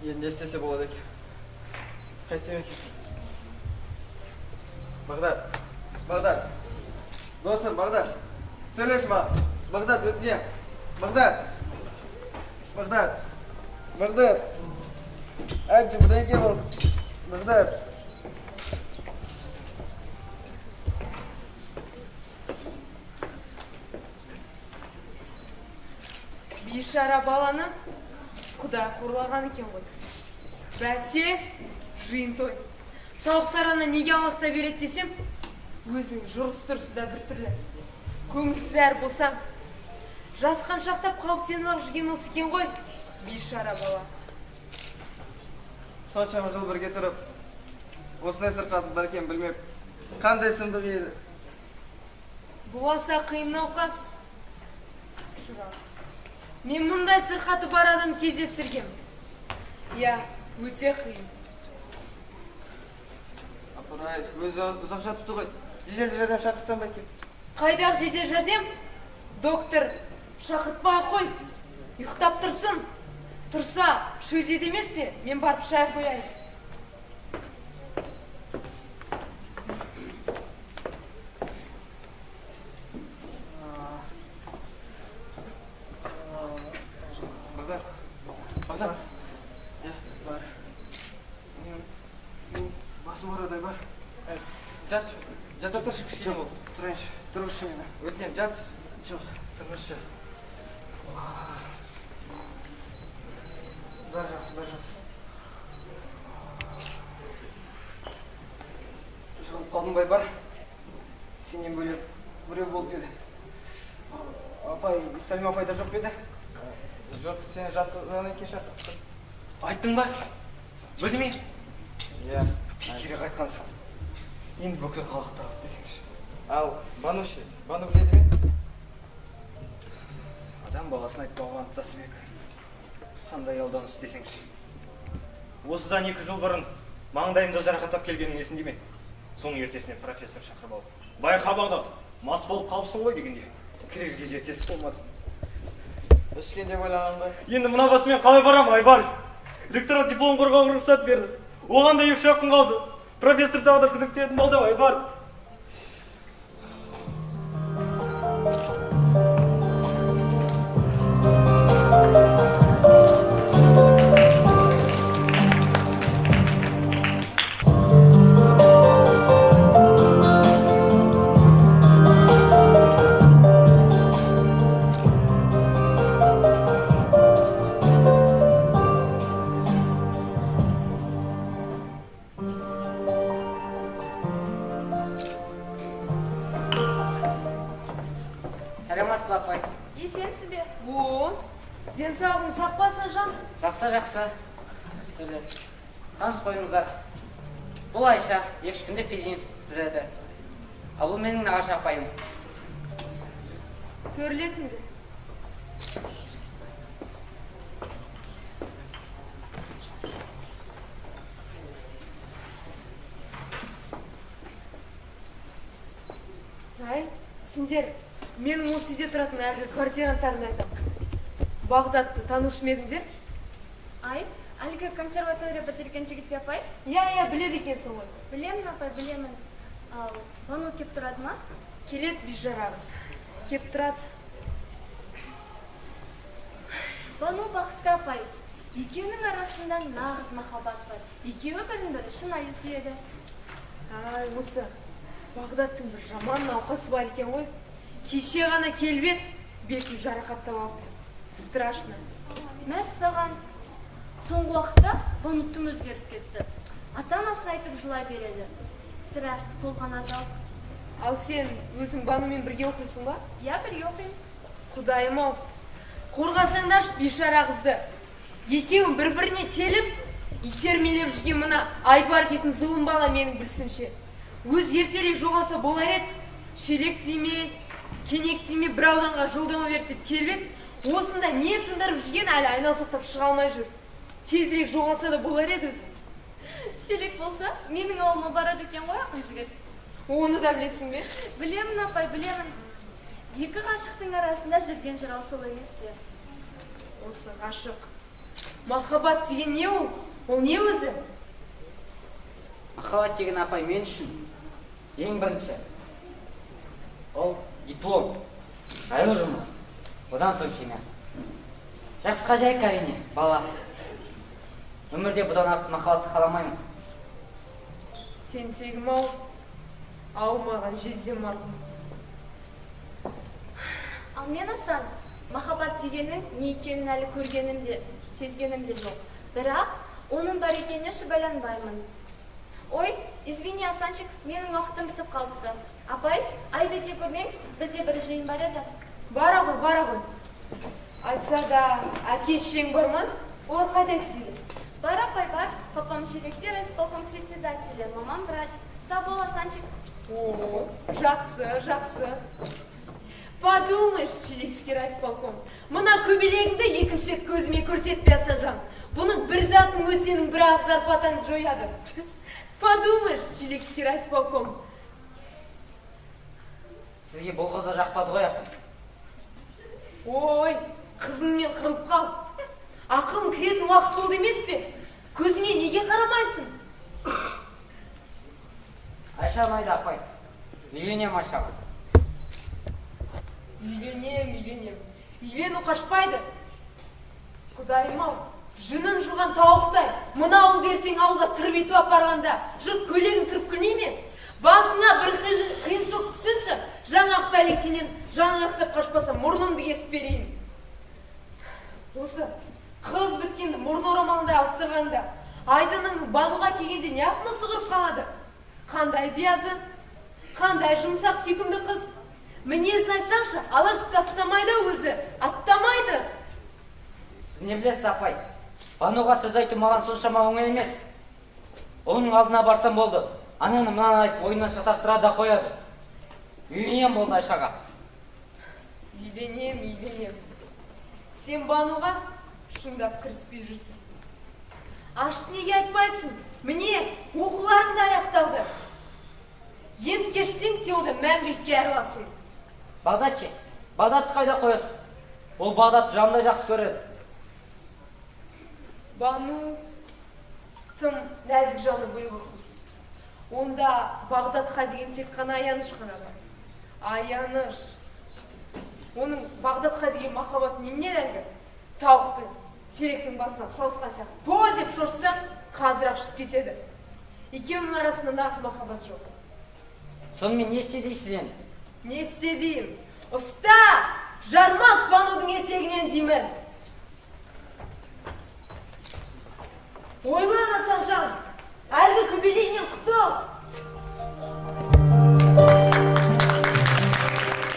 Енді не істесе болады екен? Қайтсем екен? Бағдат, Бағдат, досым, Бағдат, сөйлеші маған. Бағдат, өтінемін. Бағдат, Бағдат, Бағдат, айтшы, бірдеңе болды. Бағдат. Бейшара баланы құдай қорлаған екен ғой. Бәсе, жиын той. Сауық сарана неге алақтай береді десем, өзің жүріс-тұрысы да біртүрлі. Көңілсіз әр болсаң, жасқаншақтап қауіптеніп-ақ жүрген осы екен ғой, бейшара бала. Соншама жыл бірге тұрып, осындай сырқатым бар екенін білмеп, қандай сұмдық еді. Бұл аса қиын науқас. Шырақ. Мен мұндай сырқаты бар адам кездестіргем. Иә, өте қиын. Апырай, өзі ұзақ жатыпты ғой. Жедел жәрдем шақыртсам ба екен? Қайдағы жедел жәрдем? Доктор, шақыртпай ақ қой. Ұйықтап тұрсын. Тұрса, шөлдеді емес пе? Мен барып шай қояйын. Бағдат, Бағдат. Иә, бар. Мен басым ауырады, бар. Жат, жата тұршы кішкене болсын. Тұрайыншы, тұрғызшы мені. Өтінемін, жат. Жоқ, тұрғызшы. Бәрі жақсы, бәрі жақсы. Жығылып қалдым ба, бар? Сенен бөлек біреу болып еді. Апай, Сәлима апай да жоқ па еді? Жоқ, сені жатқызғаннан кейін шақыртты. Айттың ба? Білді ме? Иә. Бекер айтқансың. Енді бүкіл халық тарап десеңші. Ал, Бану ше, Бану біледі ме? Адам баласын айтпауға анттасып. Қандай алданыш десеңші. Осыдан 2 жыл бұрын маңдайымда жарақаттап келгенің есіңде ме? Соның ертесіне профессор шақырып алды. Байқа, Бағдат, мас болып қалыпсың ғой дегенде, кірерге жер тесік болмады. Ішкен деп ойлаған ғой. Енді мына басымен қалай барам, Айбар? Ректорат диплом қорғауға рұқсат берді. Оған да 2-3 күн қалды. Профессор тағы да күдіктенетін болды, Айбар. Сәлеметсіз бе, апай? Есенсіз бе? О, денсаулығың сақ болсын, жан. Жақсы, жақсы. Таныс қойыңыздар. Бұл Айша, 2 күнде пединститут бітіреді. Ал бұл менің нағашы апайым. Төрлетіңді. Ай, сендер менің осы үйде тұратын әлгі квартиранттарымды айтамын. Бағдатты танушы ма едіңдер? Ай, әлгі консерватория бітірген жігіт пе, апай? Иә, иә, біледі екенсің ғой. Білемін, апай, білемін. Ал, Бану кеп тұрады ма? Келеді бейшара қыз. Кеп тұрады. Бану бақытты, апай. Екеуінің арасында нағыз махаббат бар. Екеуі бірін-бірі шынайы сүйеді. Ай, осы Бағдаттың бір жаман науқасы бар екен ғой. Кеше ғана келіп еді, бетін жарақаттап алыпты. Страшно. Мәссаған. Соңғы уақытта Бану тым өзгеріп кетті. Ата-анасын айтып жылай береді. Сірә, толғанады ау. Ал сен өзің Банумен бірге оқисың ба? Иә, бірге оқимыз. Құдайым-ау, қорғасаңдаршы бейшара қызды. Екеуін бір-біріне теліп, итермелеп жүрген мына Айбар дейтін зұлым бала менің білсімше. Өз ертерек жоғалса болар еді, шелек тиме, кенек тиме бір ауданға жолдама бер деп келіп еді. Осында не тындырып жүрген әлі айналсоқтап шыға алмай жүр. Тезірек жоғалса да болар еді өзі. Шелек болса, менің ауылыма барады екен ғой ақын жігіт. Оны да білесің бе? Білемін, апай, білемін. Екі ғашықтың арасында жүрген жырау сол емес пе? Осы ғашық. Махаббат деген не ол? Ол не өзі? Махаббат деген, апай, мен үшін ең бірінші ол диплом, жайлы жұмыс, одан соң семья. Жақсы хозяйка, әрине, бала. Өмірде бұдан артық махаббатты қаламаймын. Тентегім ау, ау маған жездем марқұм. Ал мен, Асан, махаббат дегеннің не екенін әлі көргенім де, сезгенім де жоқ. Бірақ оның бар екеніне шүбәланбаймын. Ой, извини, Асанчик, менің уақытым бітіп қалыпты. Апай, айып ете көрмеңіз, бізде бір жиын бар еді. Бара ғой, бара ғой. Айтса да, әке шешең бар ма? Олар қайда істейді? Бар, апай, бар. Папам Шелекте райисполком председателі, мамам врач. Сау бол, Асанчик. О, жақсы, жақсы. Подумаешь, Чиликский райисполком. Мына көбелегіңді екінші рет көзіме көрсетпе, Асанжан. Бұның бір затының өзі сенің бір ақ зарплатаңды жояды. Подумаешь, Чиликский райисполком. Сізге бұл қыз да жақпады ғой, апай. Ой, қызыңмен қырылып қал. Ақылың кіретін уақыт болды емес пе? Көзіңе неге қарамайсың? Айша ұнайды, апай. Үйленемін Айшаға. Үйленем, үйленем. Үйлену қашпайды. Құдайым ау, жүнін жұлған тауықтай, мына ұлды ертең ауылға тырбитып апарғанда, жұрт көйлегін түріп күлмей ме? Басыңа бір қиыншылық түссінші, жаңақ бәлең сенен жаңақтап қашпаса, мұрнымды кесіп берейін. Осы қыз біткенді мұрын орамалындай ауыстырғанда, Айдынның Бануға келгенде неғып мысы құрып қалады? Қандай биязы, қандай жұмсақ, сүйкімді қыз. Мінезін айтсаңшы, ала жіпті аттамайды өзі, аттамайды. Сіз не білесіз, апай? Бануға сөз айту маған соншама оңай емес. Оның алдына барсам болды, ананы мынаны айтып, ойынан шатастырады да қояды. Үйленем болды Айшаға. Үйленем, үйленем. Сен Бануға шындап кіріспей жүрсің. Ашық неге айтпайсың? Міне, оқуларың да аяқталды. Енді кешсең, сен одан мәңгілікке айырыласың. Бағдат ше? Бағдатты қайда қоясыз? Ол Бағдатты жандай жақсы көреді. Бану тым нәзік жаны бұйғы қыз. Онда Бағдатқа деген тек қана аяныш қана бар. Аяныш. Оның Бағдатқа деген махаббаты немене әлгі? Тауықтың теректің басына сауысқан сияқты. По деп шошытсаң, қазір ақ ұшып кетеді. Екеуінің арасында нағыз махаббат жоқ. Сонымен не істе дейсіз енді? Не істе деймін? Ұста! Жармас Банудың етегінен деймін. Ойлан, Асанжан, әлгі көбелегінен құтыл.